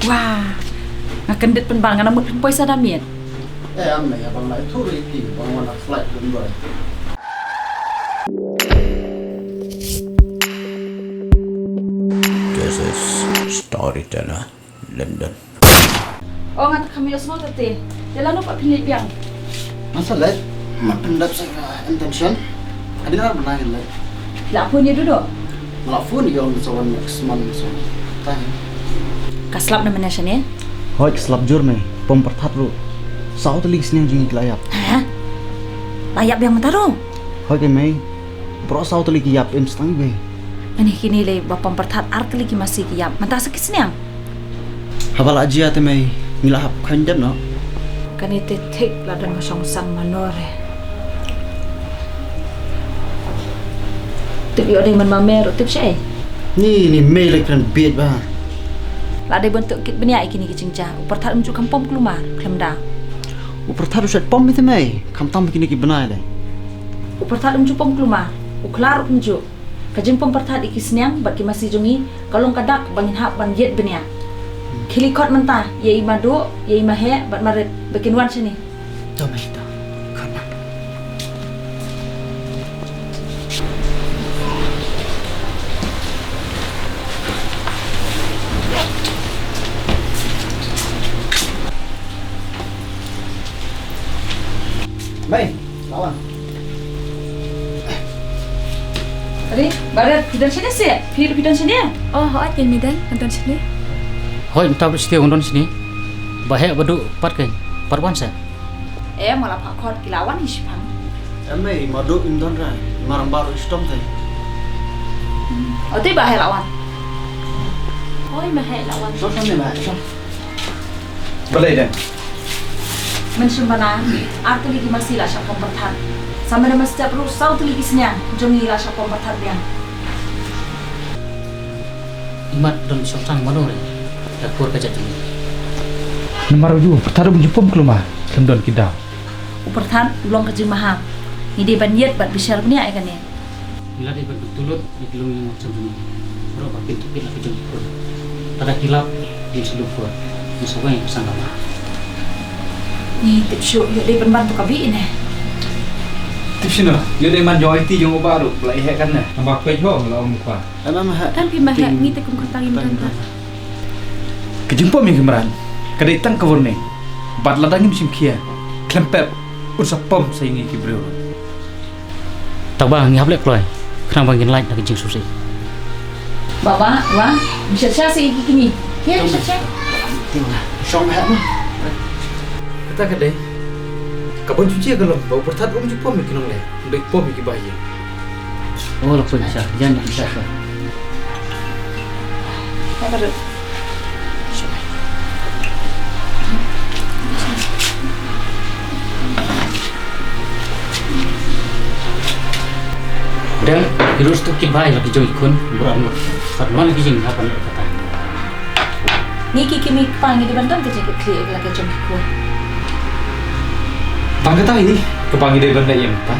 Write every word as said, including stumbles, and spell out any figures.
Wah, nga kyndit pynban, nga nang mut pynpoi sa da miet. Eh, am na ya bang lai thu ri ki bang wan flight dun boy. This is Storyteller London. Oh, nga tak kami osmo tete. Dia lalu pak pilih biang. Masa leh, mat pyndap sa ka intention. Adi na bna kan leh. La phone ïa Dudo. La phone ïa ong sa wan next month so. Tang. Ka slap na mena shane? Hoi, ka slap jur mei. Pom Pyrthat ruh. Saw tylli ki sniang jong ngi ki la ïap. Ha? La ïap biang mynta ruh? Hoi kei mei. Baroh saw tylli ki ïap, im stang iwei. Ani kine lei ba Pom Pyrthat ar tylli ki masi ki ïap. Mynta sa ki sniang. Haba la jia te mei, ngi la hap kheiñ dep noh. Kane te thik la don ka shong sang mano re. Tip ïoh dei man ma mer, tip shaei? Ni, ni mei leh kren bieit ba. La dei ban tuh kit bniah ïa kine ki jingjia. U Pyrthat um ju kham pom kulmar, khlem da. U Pyrthat u shet pom ïa te mei, khamtam kine ki bnai lei. U Pyrthat um ju pom kulmar, u Khlar um ju. Ka jingpom Pyrthat ïa ki sniang bad ki masi jong ngi ka long ka dak ba ngin hap ban ïet bniah. Khie leit khot mynta ïa i Maduh, ïa i Maheh bad Marit ba kin wan shane. To mei, to. Khot ba. Mei, la wan. Adik, barat phi don shane seh? Phi, phi don shane? Oh, hooid, ngan don, ngan don shane. Hooid, mynta ba sdang ngan don shane. Ba heh ba duh pat kein, pat wan seh. Em, nga la phah khot ki la wan hi shipang. Em mei, Maduh im don ra, Marang Bah ruh shitom te. O te ba heh la wan. Hooid, ma heh la wan. Shon shane mei, shon. Balei dang? Mynshem bana, ar tylli ki masi la shah pom Pyrthat. Sa mynne mynstep ruh saw tylli ki sniang jong ngi la shah pom Pyrthat biang. Imat don shong sang mano re, da kur ka jait jong ngi. Namar u ju Pyrthat um ju pom kulmar, khlem don ki daw. U Pyrthat u long ka jingmaham. Ngi dei ban ïet bad bishar bniah ïa kane. Ngi la dei ban pyntulut ïa ki longïing longsan jong ngi. Baroh ba kin thukit la ki jong ki khun. Lada ki lap ngin sa lum khun. Ngin sa weng ïa ka sang ka mar. Ni tip shuh, ïoh dei ban ban to ka bih ne. Tip shuh noh, ïoh dei man jong aiti jong u bah ruh ba la ïeheh kan ne. Namba peit ho la ong pa. Em, em, heh. Em, phi ma heh, ngi te kum kata ngim don ta. Ka jingpom ïa ki mrad ka dei tang ka warning. Bad lada ngim shim khia, khlem pep un sa pom sa ïa ngi ki briew. Tang ba ngi hap leh kloi khnang ba ngin lait na ka jingsngewsih. Baba, wa, bishar sha sa ïa ki kine. Khia bishar sha. Shong heh ma. Kata ka dei. Ka ban ju jia ka long ba u Pyrthat um ju pom ïa ki nongleh, um dei pom ïa ki bahaïing. Oh, la poi sha, jan sha sha. Dang, ki ruh stuk ki bai la ki jong ki khun, bra mut. Pat man ki jing hapa ni kata. Ngi ki kmie kpa ngi dei ban don ka jingkitkhlieh ïa la ka jong ki khun. Tang kata hi, kaba ngi dei ban leh ïa mynta.